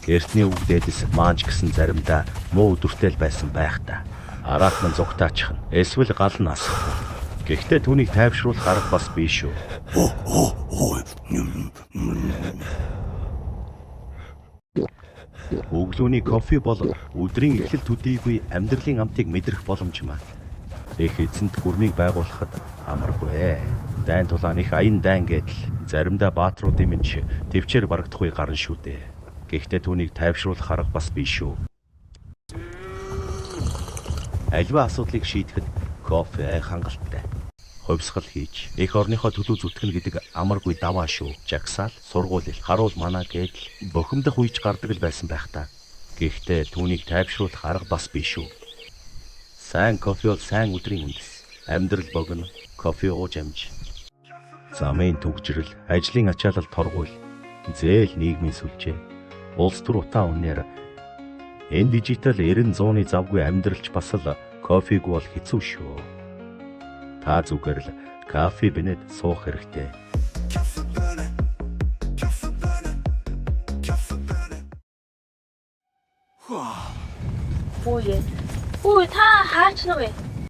Эртний үг дээдэс маанч гэсэн заримдаа муу өдөртэй л байсан байх та. Араат нь зугтаачих нь эсвэл гал нь асахгүй. Гэхдээ түүнийг тайвшруулах арга бас бий шүү. Өглөөний кофе бол өдрийн эхлэл төдийгүй амьдралын амтыг мэдрэх боломж юм аа. Их эзэнт гүрнийг байгуулахад амаргүй. Дайн тулаан их аян дайн гэдэл заримдаа баатруудын минь төвчээр барагдах үе гарна шүү дээ. Гэхдээ түүнийг тайвшруулах арга бас бий шүү. Аливаа асуудлыг шийдэхэд кофе хангалттай. Хувьсгал хийж эх орныхоо төлөө зүтгэнэ гэдэг амаргүй даваа шүү. Жагсаал, сургууль, харуул манаа гэдэл бухимдах үеч гардаг л байсан байх та. Гэхдээ түүнийг тайвшруулах арга бас биш шүү. Сайн кофе бол сайн өдрийн үндэс. Амьдрал богино, кофе ууж амж. Замын түгжрэл, ажлын ачаалал торгуул, зээл нийгмийн сүлжээ, улс төр утаа үнээр энэ дижитал 90 100-ны завгүй амьдралч бас л кофегүй бол хэцүү шүү. Та зүгээр л кофе бинэд суух хэрэгтэй. Үгүй. Үгүй та хаач нү вэ?